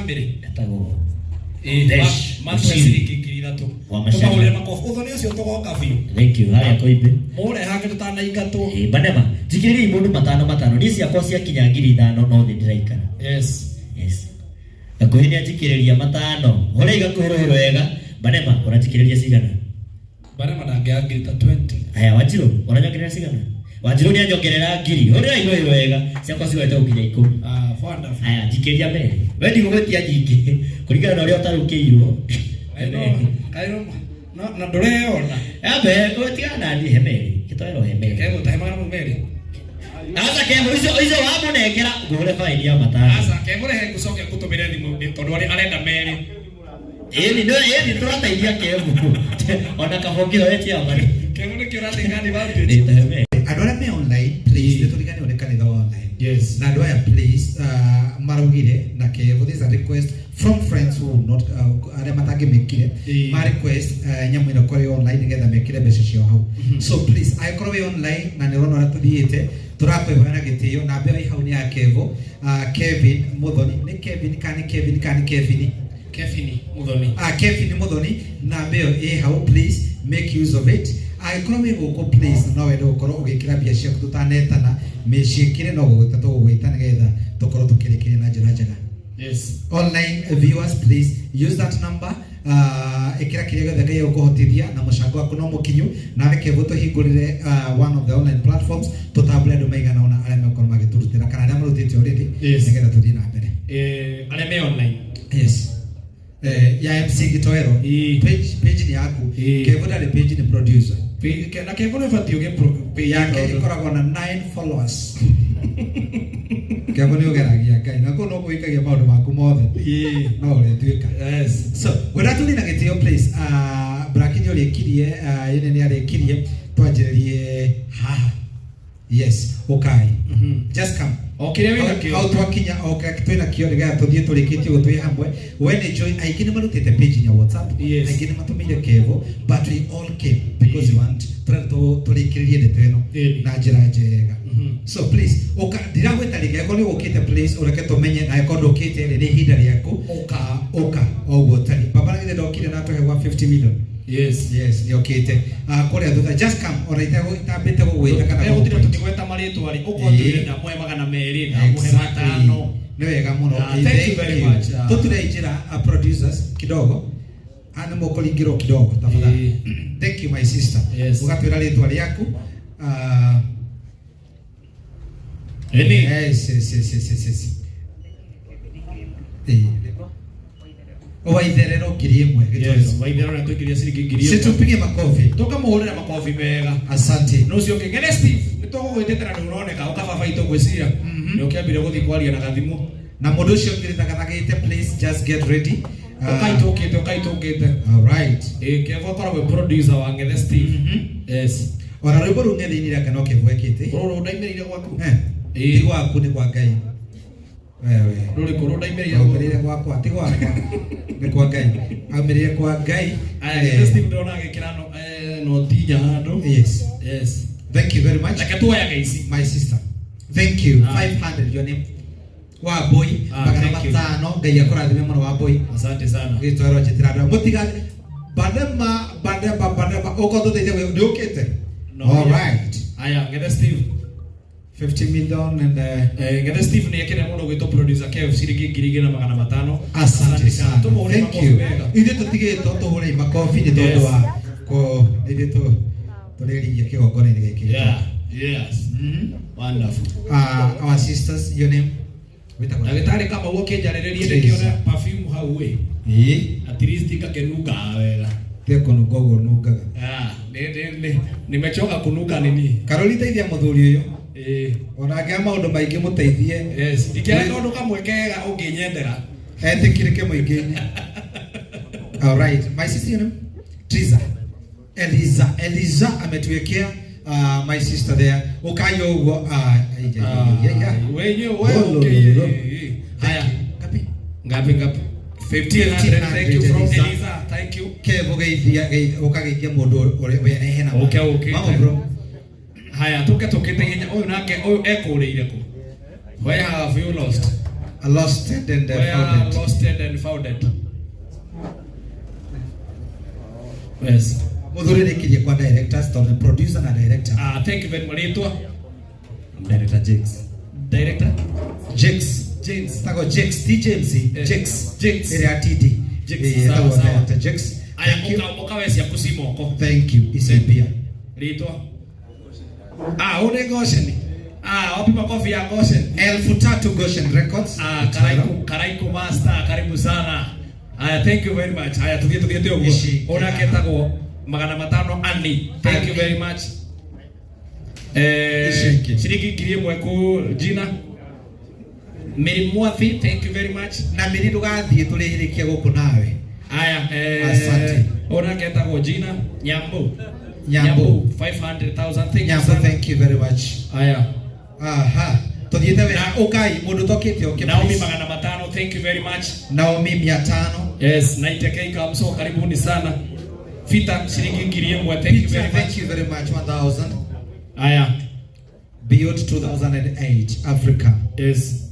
Family. Etagwo Ĩĩ, Desh, matũhe Mushiri. ciringi 3,000. Wa Macharia. Tũmahũrĩre makobi. Ũthoni ũcio tũgoka biũ. Thank you. Harĩa Koimbe. Mũrehange tũtanaingatwo. Ĩĩ, Banema, njikĩrĩriai mũndũ matano matano. Niĩ ciakwa ciakinya 5,000 no thĩ ndĩraikara. Yes. Yes. Gakuhĩ nĩ anjikĩrĩria matano. Hũrei gakuhĩ rũhĩ rwega. Banema, ũranjikĩrĩria cigana? Barema ndangĩaga ngiri ta 20. Aya, Wanjirũ, ũranyongerera cigana? Wanjirũ nĩ anyongerera ngiri. Hũrĩrai rũhĩ rwega. Ciakwa cigoete gũkinya 10. Ah, wonderful. Aya, njikĩria merĩ. We ndigũgwĩtia nyingĩ. Kũringana na ũrĩa ũtarũkĩirwo. I know. I know. Na ndũreyona. Ambe, tigana na niĩ he merĩ. Gĩtoero he merĩ. Kegũtahe magana mau merĩ. Aca Kevo, icio icio wamũnengera ngũhũre faini ya matano. Aca Kevo rehe ngũcoke ngũtũmĩre thimũ tondũ arenda merĩ. Ĩni no ĩni tũrateithia Kevo. Ona kaba ũngĩhoe chairman. Kevo nĩkĩo ũratake advantage. Nĩtahe merĩ. Andũ arĩa me online, please, nĩ tũriganĩrwo nĩ kanitha wa online. Yes. Na andũ aya, please, maraugire na Kevo, this is a request from friends who will not, arĩa matangĩmĩkire, Ĩĩ. ma request nyamũ ĩno korwo online nĩgetha mekĩre mbeca ciao hau. So please, angĩkorwo wĩ online na nĩ ũrona ũrĩa tũthiĩte, tũrakwĩhoya na gĩtĩo, na mbere hau nĩ ya Kevo, Kevin Muthoni, nĩ Kevin kana nĩ Kevin kana nĩ Kevin? Kevin Muthoni. Kevin Muthoni, na mbeo ĩ hau, please make use of it. Angĩkorwo wĩ gũkũ, please, no wende gũkorwo ũgĩkĩra mbia ciaku tũtanetana, mĩciĩkĩre no gũgwĩta tũgũgwĩta nĩgetha tũkorwo tũkĩrĩkĩria na njĩra njega. Yes. Online viewers, please use that number. Ĩkĩra kĩrĩa gĩothe Ngai egũkũhotithia na mũcango waku no mũkinyu, na reke tũhingũrĩre one of the online platforms tũtambũre andũ maigana ũna arĩa megũkorwo magĩtũrutĩra kana arĩa marutĩte already, Yes. nĩgetha tũthiĩ na mbere. Arĩa me online. Yes. Ya MC Gitoero. Ĩĩ. Page ni yaku. Ĩĩ. Kevo ndarĩ page, ni producer. Na Kevo nĩ ũbatiĩ ũgĩe page yake tondũ- ĩkoragwo na 9 followers. Kevo nĩ ũgeragia Ngai na kũu no kũikagia maũndũ maku mothe. Ĩĩ. No ũrĩtuĩka. Yes. So, ngwenda tũthiĩ na gĩtĩo, please. Braki nĩ ũrĩkirie, Yene nĩ arĩkirie, twanjĩrĩrie haha. Yes, ũkai. Just come. O kĩrĩa wĩna kĩo. Hau twakinya o kĩrĩa twĩna kĩo nĩgetha tũthiĩ tũrĩkĩtie ũguo twĩ hamwe. We nĩ join, aingĩ nĩ marutĩte page ya WhatsApp, Yes. aingĩ nĩ matũmĩire Kevo, but we all came because we want tũrenda tũrĩkĩrĩrie ndeto ĩno Ĩni. na njĩra njega. Mhm. So please, ũka, ndiragwĩta rĩngĩ, angĩkorwo nĩ ũgũkĩte, please ũreke tũmenye, na angĩkorwo ndũkĩte rĩ, nĩ ihinda rĩaku. Ũka. Ũka o ũguo ũtariĩ. Baba na githĩ ndokire na atũhe gwa 50 million? Yes. Yes, nĩ okĩte. Kũrĩa thutha, just come, ona itambĩte gũgwĩta kana Egũtinda gũgũpoint. tũkĩgweta marĩtwa rĩ, ũkorwo Ĩĩ. twĩre ndamũhe 200, ndamũhe Exactly. 5. Nĩ wega mũno. Thank you very Thank you. much. Tũture njĩra, producers kidogo. Nĩ mũkũringĩrwo kidogo tafadhali. Ĩĩ. Thank you, my sister. Yes. Ũgatwĩra rĩtwa rĩaku. Ĩni. Yes, yes, yes, yes, yes, yes. Ĩĩ. Waitherero 1,000. Yes, Waitherero na tũingĩria ciringi 1,000. Situpige makofi. Tũkamũhũrĩra makobi mega. Asante. Na ũcio ũngĩ, Ng'ene Steve, nĩ tũgũgwĩtĩte na ndũroneka, ũka baba itũ ngwĩciria. Nĩ ũkĩambire gũthiĩ kwaria na gathimũ. Na mũndũ ũcio ũngĩrĩthagathagĩte, please just get ready. Ũkai tũkĩte, ũkai tũkĩte. All right. Ĩĩ, Kevo akoragwo e producer wa Ng'ethe Steve. Yes. Ona rwĩmbo rũu ng'ethe-inĩ rĩake no Kevo ekĩte. Rũrũ ndaimĩrĩire gwaku. Ti gwaku, nĩ kwa Ngai. Wewe. Rũrĩkũ rũrũ ndaimĩrĩire gwaku? Aumĩrĩire gwakwa, ti gwakwa. Nĩ kwa Ngai. Aumĩrĩire kwa Ngai. Aya, Ng'ethe Steve ndĩrona agĩkĩra noti inya handũ. Yes. Yes. Thank you very much. Reke tuoyage ici. My sister. Thank you. 500, your name. Wambui, magana Thank you. matano, Ngai akũrathime mũno Wambui. Asante sana. Gĩtwaro njĩtĩra andũ. Mũtiga Bandema, Bandema, Bandema, ũka ũtũteithie nĩ ũkĩte? No. All right. Aya, Ng'ethe Steve. 50 million and Ng'ethe Steve nĩ ekĩre mũndũ gwĩtwo producer Kev ciringi 2,500. Asante sana. Tũmũhũre Thank makobi you. mega. Ithuĩ tũtigĩtwo tũhũrei makobi nĩ tondũ Yes. wa kũ ithuĩ tũrĩrigia kĩgongona-inĩ gĩkĩ. Yeah. Yes. Wonderful. Our sisters, your name? Wĩtagwo atĩa? Ndagĩtarĩ Kamau ũkĩnjarĩrĩrie Teresa. ndĩkĩone perfume hau ĩ. Ĩĩ. At least ngakenungaga wega. Tiga kũnunga ũguo ũnungaga. Ah, nimechoka kunuka nini. Karori teithia mũthuri ũyũ. Ĩĩ. Ona angĩa maũndũ maingĩ mũteithie. Yes, ndikĩaga kaũndũ kamwe kega ũngĩnyendera. Etĩkĩrĩke mũingĩ-inĩ. All right. My sister, your name? Triza. Eliza. Eliza ametuwekea, my sister there. Ukayo ũguo. Wenyewe wewe Lo, lo, okay. lo, lo. Haya. Ngapi? Ngapi ngapi? 1500. Thank you from Eliza. Eliza. Thank you. Kevo geithia, ũkageithia mũndũ ũrĩa werehe na Okay, okay. Mama bro. Haya, tuke tukite ihenya. Ũyũ nake, ũyũ ekũrĩire kũ? Where have you lost? Lost and Where founded. Lost and founded. Yes. Muthuri rikirie kwa directors tondu producer na director. Ah, thank you very much. Ritwa Director Jakes. director Jakes. James. Tago Jakes T James. Eh, Jakes. Jakes. Ĩrĩa TD. Jakes, Eh, sawa, etagwo sawa. director Jakes. Aya, Thank you. uka uka we ciaku ci moko. Thank you. Ici mbia. Ritwa. Ah, une Goshen. Ah, wapi makofi ya Goshen? 3,000 Goshen Records. Ah, Karaiku, Karaiku Master, karibu sana. Aya, thank you very much. Aya, tuthie tuthiete uguo. Ici. Ona ketagwo 500 Andy. Thank you very much. Eh, Ici ingĩ. ciringi 1,000 ku jina. Mary Mwathi, thank you very much. Na miri ndugathiĩ tũrĩhĩrĩkie gũkũ nawe. Aya, eh, Asante. ona ketagwo jina Nyambu. Nyambu. 500,000. Thank you Nyambo, sana. thank you very much. Aya. Aha. Tuthiĩte wega. Ũkai mũndũ ũtokĩte oke Naomi please. 500, thank you very much. Naomi 500. Yes, Naiteke Kamso, karibuni sana. Fita shilingi 1,000, thank you Peter, very much. thank you very much. 1,000. Aya. Beyond 2008 Africa. Yes.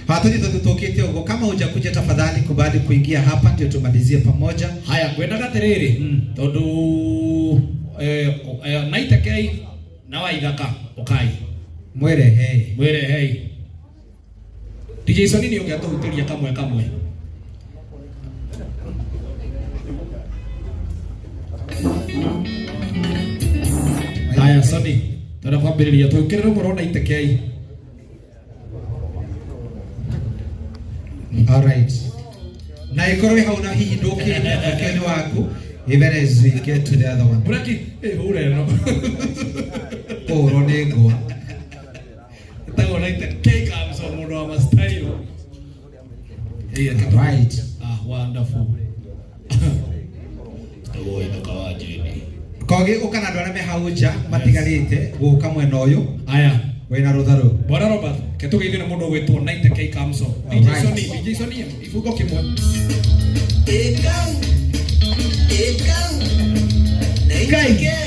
Hatuji tutokete huko. Kama hujakuja tafadhali kubali kuingia hapa ndio tumalizie pamoja. Haya, ngwendaga atiriri tondu Naiteke na Waithaka ukai Mwere hey. mwire hey. DJ Sony ni ũngĩatũhutĩria kamwe kamwe. Haya Sony, twenda kwambĩrĩria twĩkĩrĩre rũmwe rwa Naiteke. All right. Na ikorwo hau na hihi ndũkĩte ũkĩte nĩ waku. Even as we get to the other one. Buraki, hũra ĩno. Kũhũrwo nĩ ngwa. Ĩtagwo Naiteke Kamso, mũndũ wa mastailo. Right. Ah, wonderful. Oi, thaka wa Jane. Kogi ũka na andũ arĩa me hau nja matigarĩte gũka mwena ũyũ Aya. wĩna rũtha rũu. Bwana Robert, ke tũgeithio nĩ mũndũ ũgwĩtwo Naiteke Kamso. DJ Alright. Sony, DJ Sony, ibungo kĩmwe. Ngai.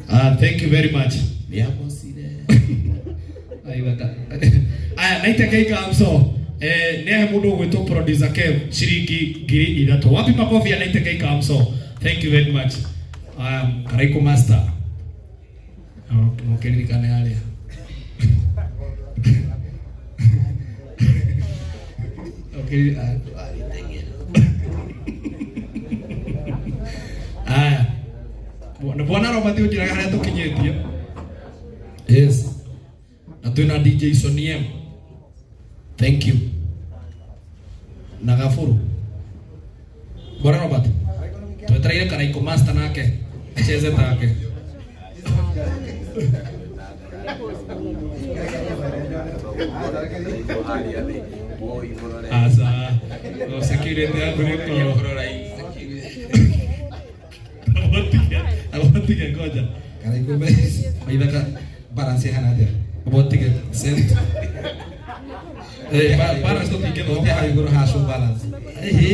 Ah, thank you very much. Aya, Naiteke Kamso. Nĩ ahe mũndũ ũgwĩtwo producer Kev ciringi 3,000. Wapi makofi ya Naiteke Kamso? Thank you very much. Karaiko Master. Mũkĩririkane harĩa. Okay. Aya. Bwana Robert ũnjĩraga harĩa tũkinyĩtie. Yes. Na twĩna DJ Sony M. Thank you. Na Gaburu. Bwana Robert. Twetereire Karaiko Master nake acheze take. Aca no security yaku nĩ ũkorwo Abotige ngoja. Karaiko Waithaka balance ihana atia? abotige cent. Eh, balance tũtingĩthoma. Hau igũrũ ha show balance. Ĩhĩ.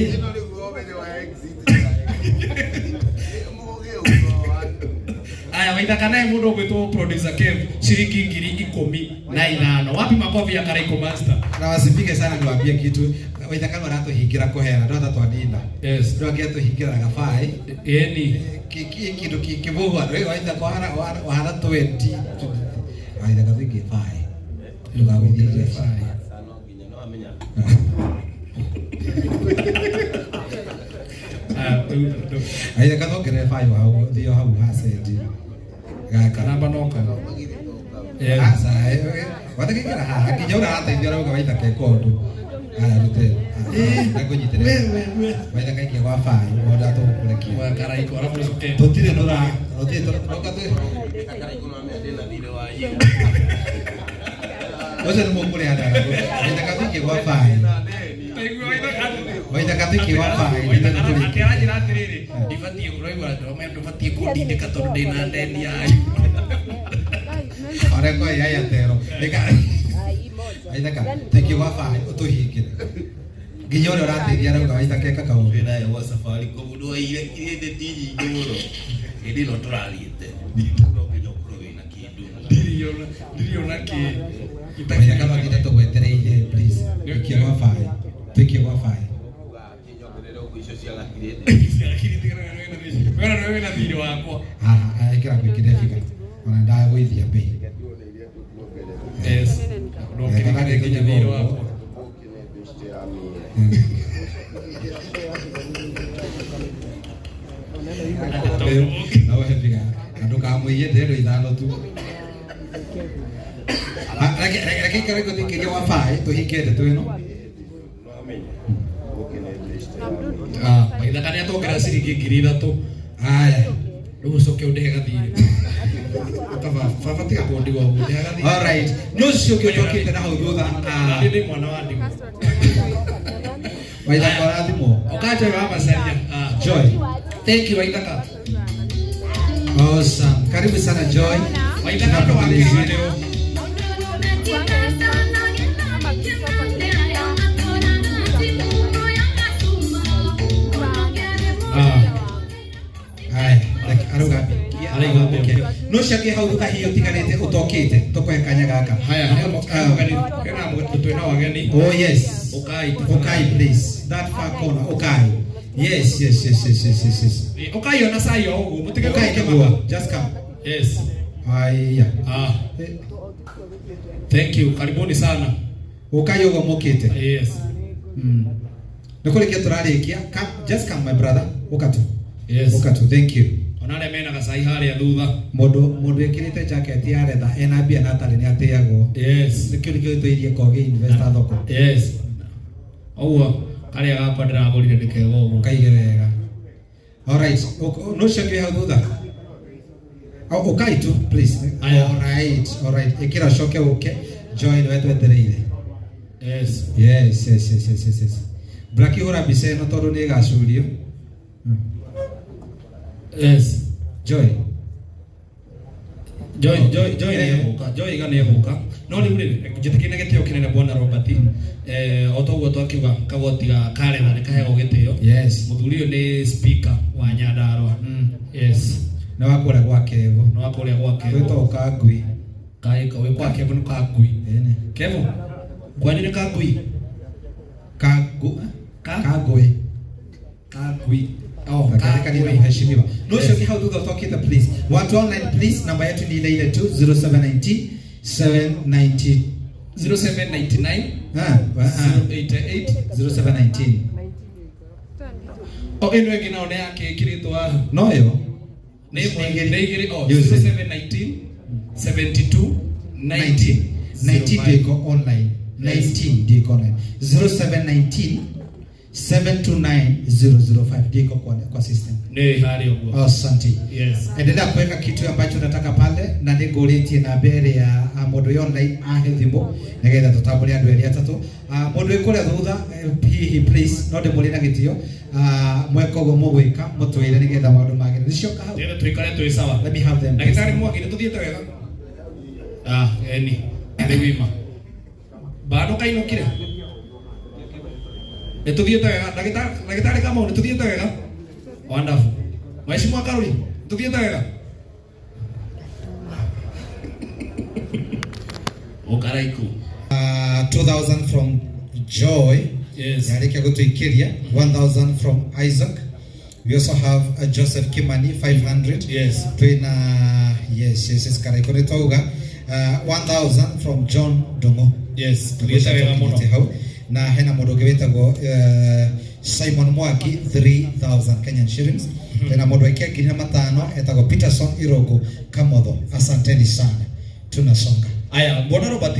Aya, Waithaka naye mũndũ ũgwĩtwo producer Kev ciringi 15,000. Wapi makofi ya Karaiko Master? Na wasipige sana niwaambie kitu. Waithaka no aratũhingĩra kũheana, ndona twaninda. Yes. Ndũ angĩatũhingĩra na gabaĩ. Ĩni. Kĩndũ kĩbũgwa Waithaka wahana 20. Waithaka tũingĩ baĩ. Ndũgagũithie baĩ. Aya, Waithaka thongerere baĩ hau, thio hau ha sendi. Gaka. Namba no kana. Yes. Aca, wathekekera haha nginya ũrĩa arateithia arauga Waithaka eka ũndũ. Aya rute. Ndakũnyitĩrĩra. We. Waithaka ikia gwa baĩ, wona tũgũkũrekia. Wa Karaiko arabu ũcoke. Tũtirĩ tũra, tũtirĩ tũroka twĩ. Ũcio nĩ mũkũrĩha ndara. Waithaka tũikie gwa baĩ. Taigua Waithaka. Waithaka tũikie gwa baĩ. Waithaka atĩ aranjĩra atĩrĩrĩ, ndibatiĩ ũraigua ndũbatiĩ kũndindĩka tondũ ndĩna ndeni yayo. Ona kwa ya ya tero. Reka. Waithaka tũikie gwa baĩ ũtũhingĩre. Nginya ũrĩa ũrateithia arauga Waithaka eka kaũndũ. Wĩnayo gwa Safaricom ndwaire ti nyingĩ mũno hĩndĩ ĩno tũrathiĩte no nginya ũkorwo wĩna kĩndũ. Ndiriona kĩ. Waithaka no nginya tũgwetereire please. Tũikie gwa baĩ. Tũikie gwa baĩ. Wena wena thirĩ wakwa. Haha ĩkĩra gwĩkĩre figure. Ona ndagũithia mbei. Yes. No kĩrĩkĩre nginya thirĩ wakwa. Na ũhe figure. Na ndũkamũiye ndĩrenda ithano tu. Reke ikare gũthikĩria gwa baĩ tũhinge ndeto ĩno. Ah, Waithaka nĩ atongera ciringi 3,000. Aya. Rĩu ũcoke ũndĩhe gathirĩ. Kaba baba tiga kũndigwo ũguo ndĩhe gathirĩ. All right. No ũcio ũngĩ ũtokĩte na hau thutha. Ah, ndĩ mwana wa ndigwa. Waithaka ũrathimwo. Ũkanja wa Macaria. Ah, Joy. Thank you Waithaka. Awesome. Karibu sana Joy. Waithaka ndo wakĩrĩrwo. Ah, Aya, arauga Arauga okay. No ũcio ũngĩ hau thutha hihi ũtigarĩte ũtokĩte tũkũhe kanya gaka. Haya, hena twĩna wageni. Oh yes. Ukai. Ukai please. That far corner. Ukai. Yes, yes, yes, yes, yes, yes, yes. Ukai ona cai o ũguo mũtige Ukai gũkĩmaka. kĩgua. Just come. Yes. Aya. Ah, thank you. Karibuni sana. Ukai ũguo mũkĩte. Yes. Nĩ kũrĩkia tũrarĩkia. Come, just come my brother. Ũka tu. Yes. Ũka tu. Thank you. Ona arĩa mena gacai harĩa thutha. Mũndũ wĩkĩrĩte jacket ya retha ena mbia na atarĩ nĩ atĩagwo. Yes. Nĩkĩo nĩkĩo gĩtũirie kogi investor thoko. Yes. Ũguo karĩa gakwa ndĩragũrire nĩ kega ũguo. Ũkaige wega. All right. No ũcio ũngĩ wĩ hau thutha. Oh, ukai tu please. Aya. All right. All right. Ĩkĩra ũcoke ũke. Joy nĩwe twetereire. Yes. Yes, yes, yes, yes, yes, yes. Blackie hũra mbica ĩno tondũ nĩ ĩgacurio. Yes. Joy. Joy Joy Joy nĩ egũka. Joy iga nĩ egũka. No rĩu rĩ njĩtĩkĩrie na gĩtĩo kĩnene bwana Robert. O toguo twakiuga kagoti ga karetha nĩ kaheagwo gĩtĩo. Yes. Mũthuri ũyũ nĩ speaker wa Nyandarua. Yes. Nĩ wa kũrĩa gwa Kevo. Nĩ wa kũrĩa gwa Kevo. Gwĩtagwo Kangui. Kaĩ wĩ kwa Kevo nĩ Kangui. Ĩni. Kevo. Kwanyu nĩ Kangui? Kangu. Ka? Kangui. Kangui. Oh, Katika na mheshimiwa. No ũcio ũngĩ hau thutha ũtokĩte please. Watu online please, namba yetu ni ile ile tu 0790 790 0799 ah, 088 0719. O ĩno ĩngĩ nao nĩ yake ĩkĩrĩtwo haha. No yo. Nĩ ĩmwe nĩ igĩrĩ o Use. 0719 72 90 19 ndĩko online. 19 ndĩko online. 0719 729005 ndiko kwa system. Nĩ harĩa ũguo. Asante. Yes. Endelea kuweka kitu ambacho unataka pale na nĩngũrĩtie namba ĩrĩa mũndũ wĩ online ahe thimũ nĩgetha tũtambũre andũ erĩ atatũ. Mũndũ wĩ kũrĩa thutha, hihi please no ndĩmũrie na gĩtĩo, mweka ũguo mũgwĩka mũtwĩre nĩgetha maũndũ magĩre. Nĩcioka hau. Tene tuikare twĩ sawa. Let me have them. Ndagĩtarĩ Mwangi, nĩ tũthiĩte wega? Ah, eni nĩ wima bado kainũkire. Nĩ tũthiĩte wega, ndagĩtarĩ? Ndagĩtarĩ Kamau, nĩ tũthiĩte wega? Wonderful. Mheshimiwa Karuri, nĩ tũthiĩte wega? Ũkaraiku. 2000 from Joy. Yes. Yarĩkia gũtũikĩria 1000 from Isaac. We also have Joseph Kimani 500. Yes. Twina, yes, Karaiko nĩ twauga, 1000 from John Dongo. Yes, tũthiĩte wega mũno. Hau na hena mũndũ ũngĩ wĩtagwo Simon Mwaki, 3000 Kenyan shillings. Tena mũndũ aikia 5,000 etagwo Peterson Iroko Kamotho. Asanteni sana, tunasonga. Aya, bwana Robert.